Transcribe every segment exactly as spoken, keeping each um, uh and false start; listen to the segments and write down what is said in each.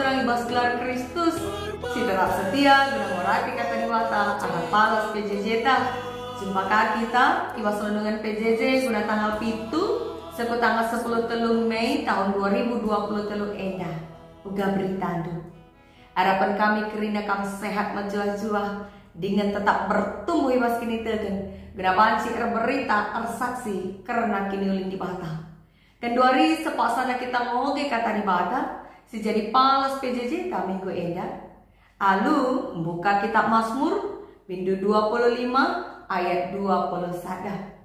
Orang i bas gelar Kristus, si tetap setia guna ngurapi kata Dibata arah palas P J J ta. Jumpa ka kita i bas renungan P J J guna tanggal pitu seko tanggal sepuluh telu Mei tahun dua ribu dua puluh telu enda. Uga beritandu. Harapen kami kerina kam sehat mejuah-juah, dingen tetap bertumbuh i bas kiniteken, guna banci erberita, ersaksi kerna kiniulin Dibata. Genduari sepaksana kita ngoge kata Dibata, si jadi palas P J J ta minggu enda. Alu, mbuka kitab Mazmur, bindu dua puluh lima ayat dua puluh sada.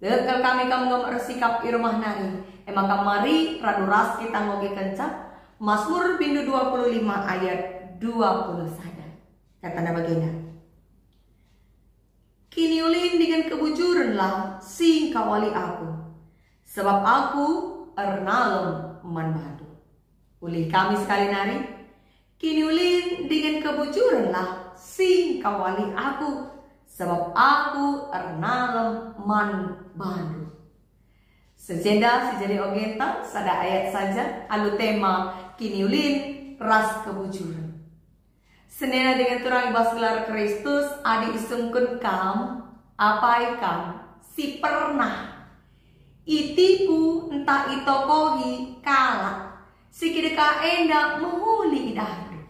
Tek kal kami kam enggo ersikap i rumah nari, e maka mari radu ras kita ngoge kenca Mazmur bindu dua puluh lima ayat dua puluh sada. Katana bagenda, "Kiniulin dingen kebujurenlah si engkawali aku, sabap aku ernalem man bandu." Ulih kami sekali nari, "Kiniulin dingen kebujurenlah si engkawali aku, sabap aku ernalem man bandu." Sejenda si jadi ogenta sada ayat saja alu tema kiniulin ras kebujuren. Senina dingen turang i bas gelar Kristus, adi isungkun kam, apai kam si pernah itipu ntah itokohi kalak si kidekah enda mehuli idahndu?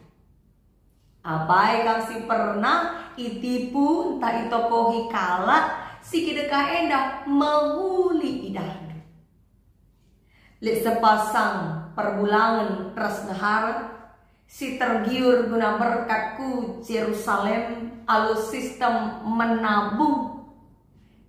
Apai kam si pernah itipu ntah itokohi kalak si kidekah enda mehuli idahndu? Lit sepasang perbulangen ras ndehara si tergiur guna berkat ku Jerusalem alu sistem menabung.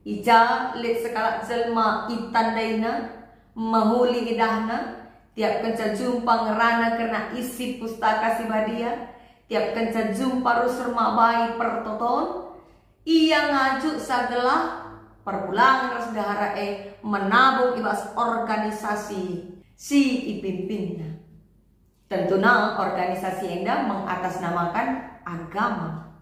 I ja lit sekalak jelma itandaina, mehuli idahna, tiap kenca jumpa ngerana kerna isi Pustaka Si Badia, tiap kenca jumpa rusur mabai pertoton, ia ngajuksa gelah perbulangen ras ndehara e menabung i bas organisasi si ipimpinna. Tentuna organisasi enda mengatasnamakan agama.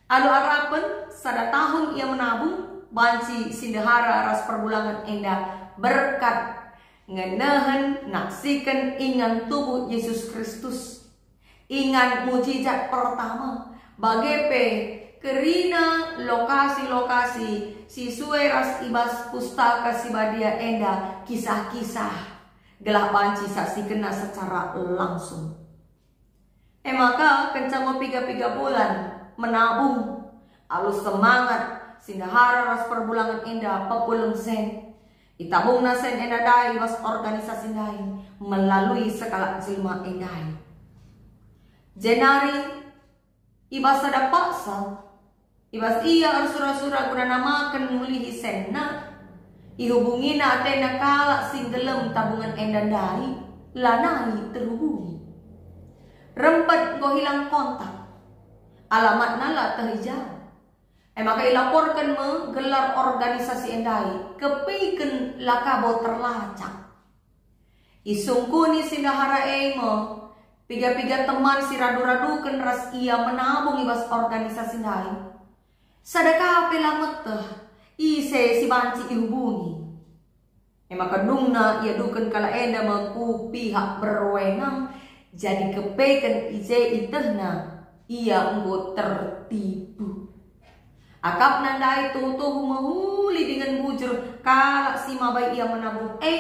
Alu arapen sada tahun ia menabung, banci si ndehara ras perbulangen enda berkat ngenehen naksiken ingan tubuh Yesus Kristus. Ingan mujizat pertama, bage pe kerina lokasi-lokasi si sue ras i bas Pustaka Si Badia enda kisah-kisah, gelah banci saksikenna secara langsung. E maka, kenca ngo piga-piga bulan menabung, alu semangat, si ndehara ras perbulangen enda pepulung sen. Itabungna sen enda ndai i bas organisasi ndai melalui sekalak jelma ndai. Jenari i bas sada paksa, i bas ia ersura-sura guna namaken mulihi senna, ihubungina atena kalak si nggelem tabungen enda ndai, lanai terhubungi. Rempet enggo hilang kontak. Alamatna la teh i ja. E maka ilaporken me gelar organisasi e ndai, kepeken la ka bo terlacak. Isungkuni si ndehara e me piga-piga teman si radu-raduken ras ia menabung i bas organisasi ndai. Sada ka pe la meteh ise si banci ihubungi. E maka dungna iaduken kalak enda me ku pihak berwenang, jadi kepeken i je itehna ia enggo tertipu. Akapna ndai tuhu-tuhu mehuli dingen bujur kalak si mabai ia menabung e,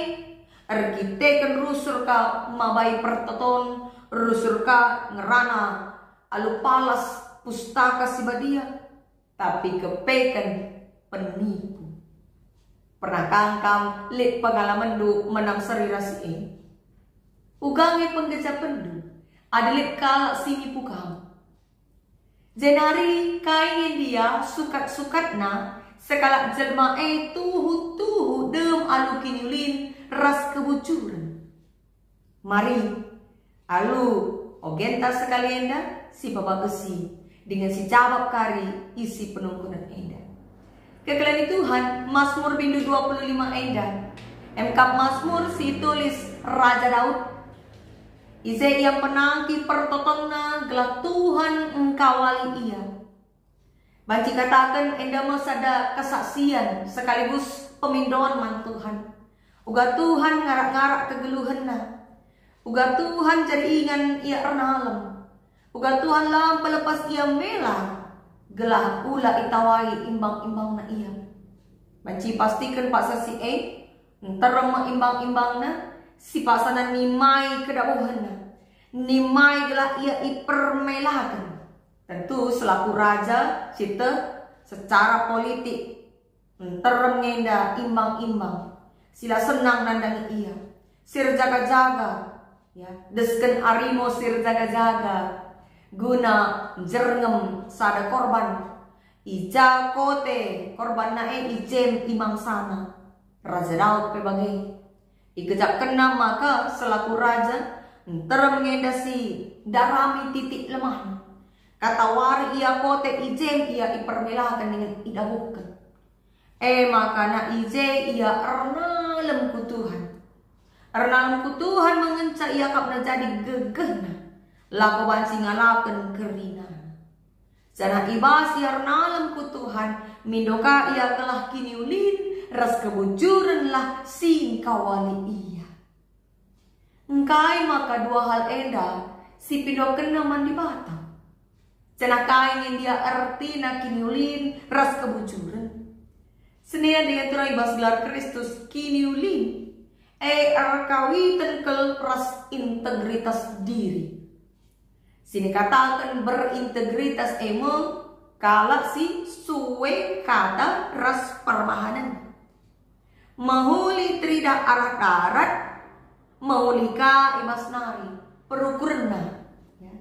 erkiteken rusur ka mabai pertoton, rusur ka ngerana alu palas Pustaka Si Badia. Tapi kepeken penipu. Pernah kang kam lit pengalamenndu menam seri ras si e? Uga nge penggejapenndu, adi lit kalak si nipu kam. Jenari kai nge ndia sukat-sukatna sekalak jelma e tuhu-tuhu dem alu kiniulin ras kebujuren? Mari, alu ogenta sekali enda si pepagesi dingen si jabap kari isi penungkunen enda. Kekelengen Tuhan, Mazmur bindu dua puluh lima enda, emkap Mazmur si itulis Raja Daud. I je ia mpenangki pertotonna gelah Tuhan engkawali ia. Banci kataken enda me sada kesaksian sekaligus pemindoan man Tuhan. Uga Tuhan ngarak-ngarak kegeluhenna. Uga Tuhan jadi ingan ia ernalem. Uga Tuhan la mpelepas ia mela, gelah ula itawai imbang-imbangna ia. Banci pastiken paksa si e, nterem me imbang-imbangna, si paksana nimai kedabuhenna, nimai gelah ia ipermelaken. Tentu selaku raja si teh secara politik, nterem ngenda imbang-imbang, si la senang nandangi ia, si erjaga-jaga, ya, desken arimo si erjaga-jaga, guna njerngem sada korban. I ja kote korbanna e, i jem imangsana. Raja Daud pe bage. Ikejapkenna maka selaku raja, nterem ngenda si ndarami titik lemahna. Katawari ia kote, i jem ia ipermelaken dingen idabuhken. E maka na i je ia ernalem ku Tuhan. Ernalem ku Tuhan me ngenca iakapna jadi gegehna, lako banci ngalaken kerinana. Janah i bas ia ernalem ku Tuhan, mindo ka ia gelah kiniulin ras kebujurenlah si engkawali ia. Engkai maka dua hal enda si pindokenna man Dibata? Janah kai nge ndia ertina kiniulin ras kebujuren? Senina dingen turang i bas gelar Kristus, kiniulin e erkawiten kal ras integritas diri. Si nikataken berintegritas e me kalak si sue kata ras perbahanen. Mehuli teridah arah darat, mehuli ka i bas nari perukurenna. Ya.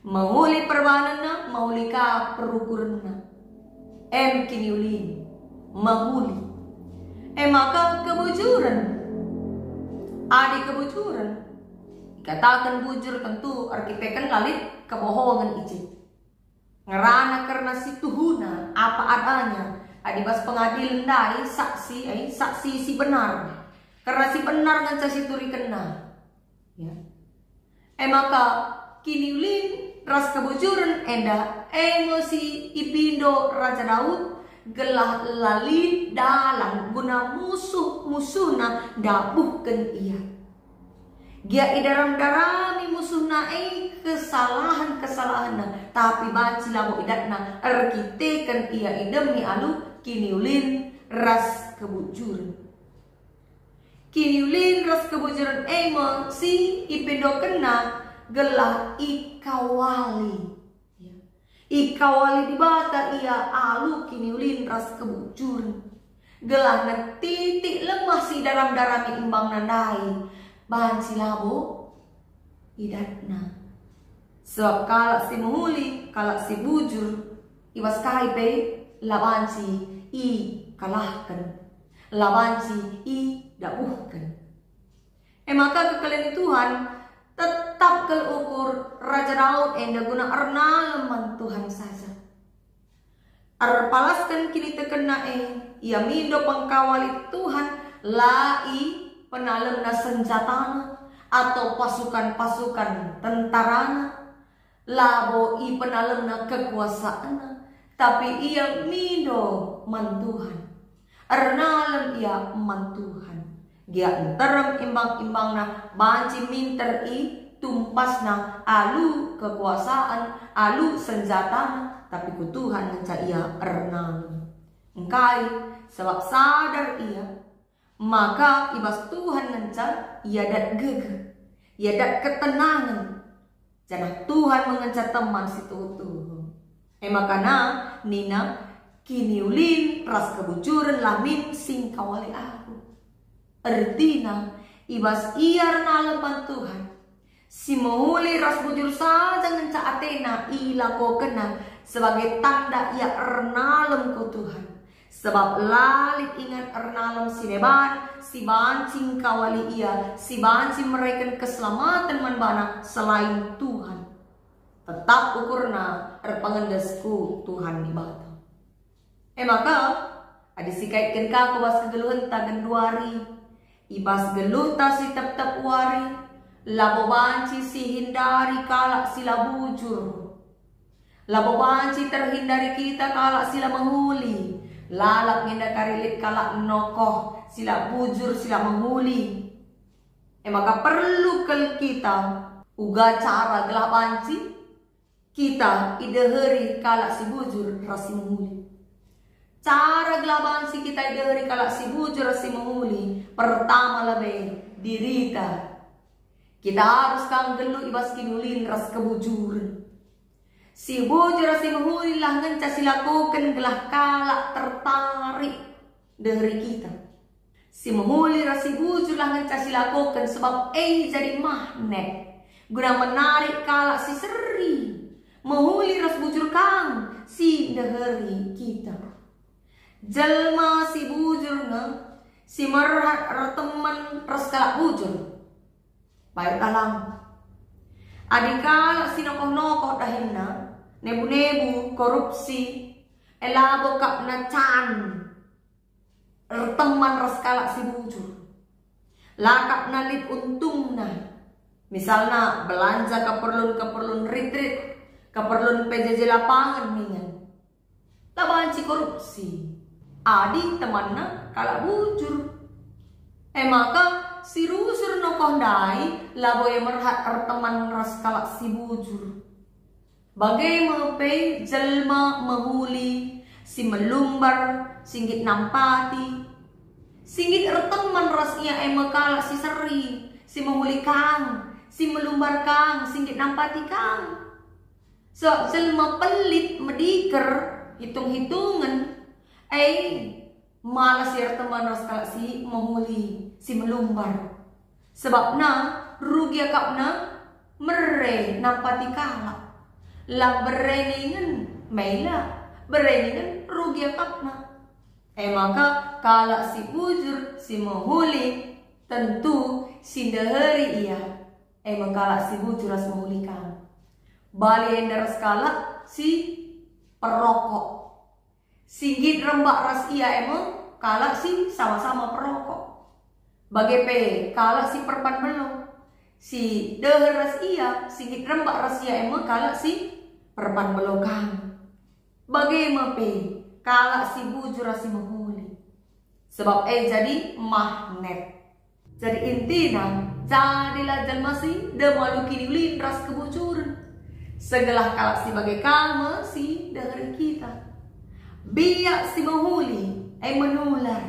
Mehuli perbahanenna, mehuli ka perukurenna. Em kiniulin, mehuli. E maka kebujuren. Adi kebujuren, ikataken bujur tentu erkiteken la lit kebohongen i je. Ngerana kerna si tuhuna, apa adanya. Adi bas pengadilen ndai saksi, eh, saksi si benar. Kerna si benar ngenca si turikenna. Ya. E maka kiniulin ras kebujuren enda e me si ipindo Raja Daud, gelah la lit dalan guna musuh-musuhna ndabuhken ia. Gia idaram-darami musuhna e kesalahen-kesalahenna, tapi banci labo idatna erkiteken ia idemi alu kiniulin ras kebujuren. Kiniulin ras kebujuren e me si ipindokenna gelah ikawali. Ya. Ikawali Dibata ia alu kiniulin ras kebujuren. Gelah titik lemah si idaram-darami imbangna ndai banci labo idatna. Sebab kalak si mehuli, kalak si bujur, i bas kai pe la banci ikalahken, la banci idabuhken. E maka kekalen Tuhan, tetap kal ukur Raja Daud enda guna ernalem man Tuhan saja. Erpalasken kinitekenna e, ia mindo pengkawali Tuhan, la ipenalemna senjatana atau pasukan-pasukan tentarana, labo ipenalemna kekuasaanna, tapi ia mindo man Tuhan. Ernalem ia man Tuhan. Gia nterem imbang-imbangna banci minter itumpasna alu kekuasaan, alu senjatana, tapi ku Tuhan ngenca ia ernalem. Engkai? Sebab sadar ia maka i bas Tuhan ngenca ia dat gegeh, ia dat ketenangen. Janah Tuhan me ngenca teman si tuhu-tuhu. E maka na nina, "Kiniulin ras kebujuren la min si ngkawali aku." Ertina, i bas ia ernalem man Tuhan, si mehuli ras bujur saja ngenca atena ilakokenna sebagai tanda ia ernalem ku Tuhan. Sebab la lit ingan ernalem si deban, si banci ngkawali ia, si banci mereken keselamaten man bana selain Tuhan. Tetap ukurna erpengendes ku Tuhan Dibata. E maka, adi sikaitken ka ku bas kegeluhenta genduari, i bas geluhta si tep-tep wari, labo banci sihindari kalak si la bujur. Labo banci terhindari kita kalak si la mehuli. Lalap nge enda kari lit kalak nokoh, si la bujur, si la mehuli. Maka perlu kal kita uga cara gelah banci kita ideheri kalak si bujur ras si mehuli. Cara gelah banci kita ideheri kalak si bujur ras si mehuli, pertama lebe dirita. Kita arus ka nggeluh i bas kiniulin ras kebujuren. Si bujur ras si mehuli lah ngenca silakoken gelah kalak tertarik deheri kita. Si mehuli ras si bujur lah ngenca silakoken, sebab e jadi magnet guna menarik kalak si seri, mehuli ras bujur kang si ndeheri kita. Jelma si bujur nge si merhat erteman ras kalak bujur. Baik dalam. Adi kalak si nokoh-nokoh dahinna, nebu-nebu, korupsi, e labo kap na can erteman ras kalak si bujur. La kap na lit untungna. Misalna, belanja keperlun-keperlun rit-rit, keperlun P J J lapangan ningen. La banci korupsi adi temanna kalak bujur. E maka, si rusur nokoh ndai labo ia merhat erteman ras kalak si bujur. Bage me pe jelma mehuli si melumbar, si nggit nampati, si nggit erteman ras ia e me kalak si seri, si mehuli kang, si melumbar kang, si nggit nampati kang. Sebab jelma pelit, mediker, hitung-hitungen, e malah si erteman ras kalak si mehuli, si melumbar. Sebabna rugi akapna mere nampati kalak. La bere ningen mela, bere ningen rugi akapna. E maka kalak si bujur, si mehuli, tentu si ndeheri ia, e me kalak si bujur ras mehuli kang. Bali enda ras kalak si perokok. Si nggit rembak ras ia e me kalak si sama-sama perokok. Bage pe kalak si perpan belo. Si deher ras ia, si nggit rembak ras ia e me kalak si perpan belo kang. Bage me pe kalak si bujur ras si mehuli. Sebab e jadi magnet. Jadi intina, jadilah jelma si ndemalu kiniulin ras kebujuren. Segelah kalak si bage ka me si ndeheri kita. Biak si mehuli, e menular.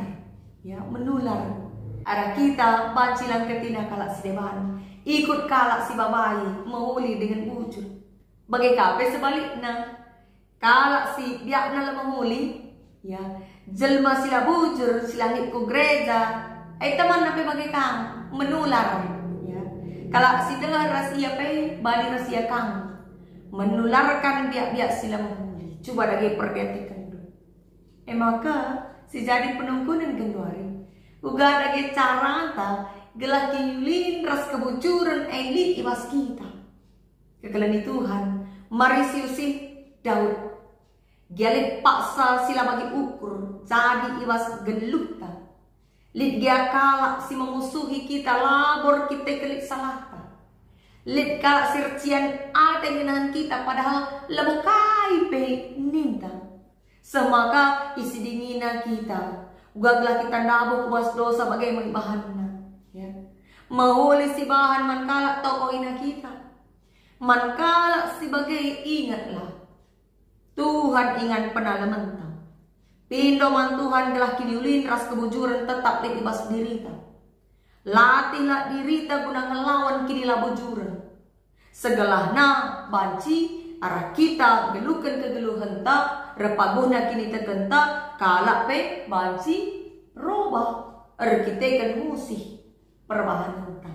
Ya, menular. Arah kita banci langketina kalak si deban. Ikut kalak si babai, mehuli dingen bujur. Bage ka pe sebalikna. Kalak si biakna la mehuli, ya, jelma si la bujur, si la lit ku gereja, e temanna pe bage kang, menular, ya. Kalak si deher ras ia pe, bali ras ia kang, menularkan biak-biak si la mehuli. Cuba dage perdiatekenndu. E maka, si jadi penungkunen genduari, uga dage caranta gelah kiniulin ras kebujuren e lit i bas kita. Kekelengi Tuhan, mari siusih Daud. Gia lit paksa si la bagi ukur jadi i bas geluhta. Lit gia kalak si memusuhi kita labo erkiteken lit salahta. Lit kalak si ercian ate ngenehen kita padahal labo kai pe ninta. Seh maka isidingina kita, uga gelah kita ndabuh ku bas dosa bage me ibahanna. Ya. Mehuli sibahan man kalak tokohina kita. Man kalak si bage ingetlah, Tuhan ingan penalementa. Pindo man Tuhan gelah kiniulin ras kebujuren tetap lit i bas dirita. Latihlah dirita guna ngelawan kinilabujuren. Segelahna banci arah kita nggeluhken kegeluhenta, erpaguhna kinitekenta, kalak pe banci robah erkiteken musih perbahanenta.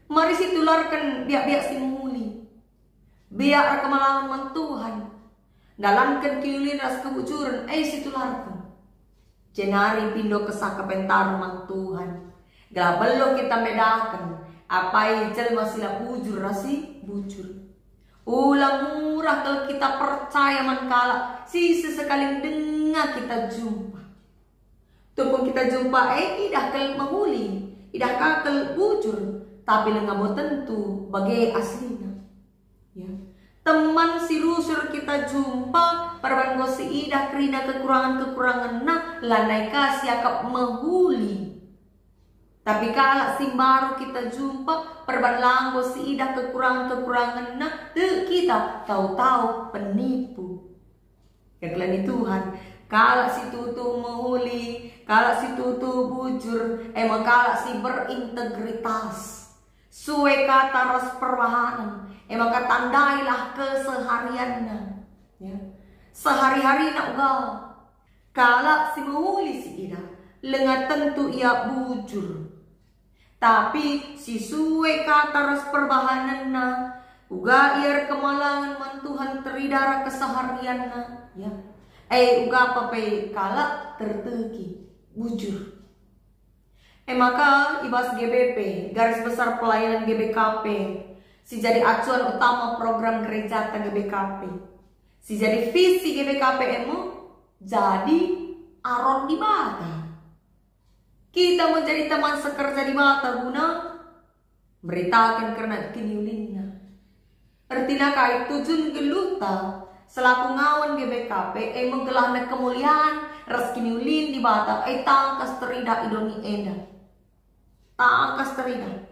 Mari sitularken biak-biak si mehuli. Biak erkemalahen man Tuhan. Ndalanken kiniulin ras kebujuren, e sitularken. Jenari pindo kesah kepentaru man Tuhan. Gelah beluh kita mbedaken apai jelma si la bujur ras si bujur. Ula murah kal kita percaya man kalak si sesekali denga kita jumpa. Tupung kita jumpa e idah kal mehuli, idah ka kal bujur, tapi langa bo tentu bage aslina. Ya. Teman si rusur kita jumpa, perban enggo siidah kerina kekurangen-kekurangenna, lanai ka siakap mehuli. Tapi kalak si mbaru kita jumpa, perban la enggo siidah kekurangen-kekurangenna, tek kita tau-tau penipu. Kekelengi Tuhan, kalak si tuhu mehuli, kalak si tuhu bujur, e me kalak si berintegritas. Sue kata ras perbahanen, e maka tandailah keseharianna. Ya. Sehari-harina uga. Kalak si mehuli si ina, langa tentu ia bujur. Tapi si sue kata ras perbahanenna, uga ia erkemalangen man Tuhan teridah arah keseharianna, ya. E uga pe kalak terteki, bujur. E maka i bas G B P, Garis Besar Pelayanan G B K P, si jadi acuan utama program gerejata G B K P, si jadi visi G B K P e me jadi Aron Dibata. Kita menjadi teman sekerja Dibata guna meritaken kerna kiniulinna. Ertina kai tujun geluhta selaku ngawan G B K P e me gelahna kemulian ras kiniulin Dibata e tangkas teridah i doni enda. Tangkas teridah.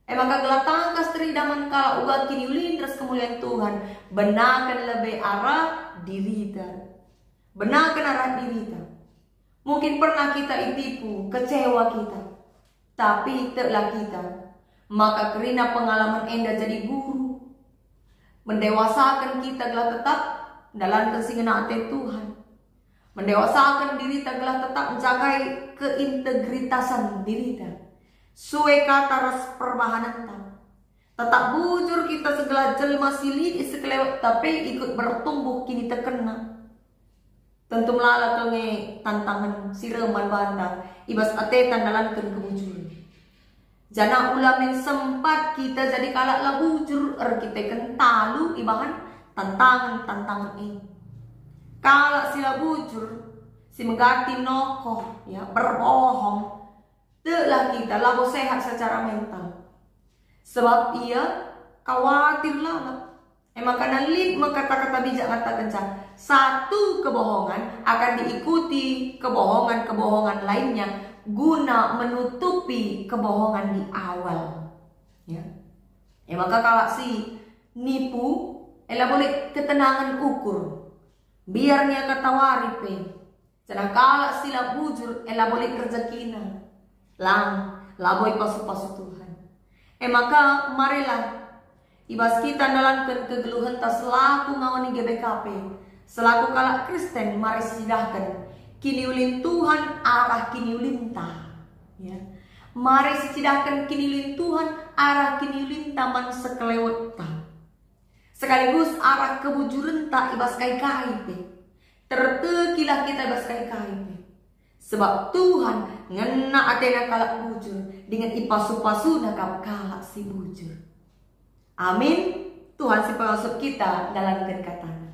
E maka gelah tangkas teridah man kalak uga kiniulin ras kemulian Tuhan, benaken lebe arah dirita. Benaken arah dirita. Mungkin pernah kita itipu, kecewa kita. Tapi teklah kita, maka kerina pengalaman enda jadi guru. Mendewasaken kita gelah tetap ndalanken si ngena ate Tuhan. Mendewasaken dirita gelah tetap njagai keintegritasen dirita. Sue kata ras perbahanenta. Tetap bujur kita segelah jelma si lit i sekelewetta pe ikut bertumbuh kinitekenna. Tentu melala kal nge tantangen si reh man banta i bas ateta ndalanken kebujuren. Janah ula min sempat kita jadi kalak la bujur erkiteken talu ibahan tantangen-tantangen e. Kalak si la bujur, si megati nokoh, ya, berbohong, teklah kita labo sehat secara mental. Sebab ia khawatir lalap. E maka lit me kata-kata bijak ngatakenca, satu kebohongan akan diikuti kebohongan-kebohongan lainnya guna menutupi kebohongan di awal. Ya. E maka kalak si nipu, e labo lit ketenangen ukur. Biar ia katawari pe. Janah kalak si la bujur e labo lit rejekina. Lang, labo ipasu-pasu Tuhan. E maka marilah, i bas kita ndalanken kegeluhenta selaku ngawan i G B K P, selaku kalak Kristen, mari sicidahken kiniulin Tuhan arah kiniulinta. Ya. Mari sicidahken kiniulin Tuhan arah kiniulinta man sekelewetta. Sekaligus arah kebujurenta i bas kai-kai pe. Tertekilah kita i bas kai-kai pe. Sebab Tuhan ngena atena kalak bujur, dingen ipasu-pasuna kap kalak si bujur. Amin. Tuhan si pengasup kita ndalanken katana.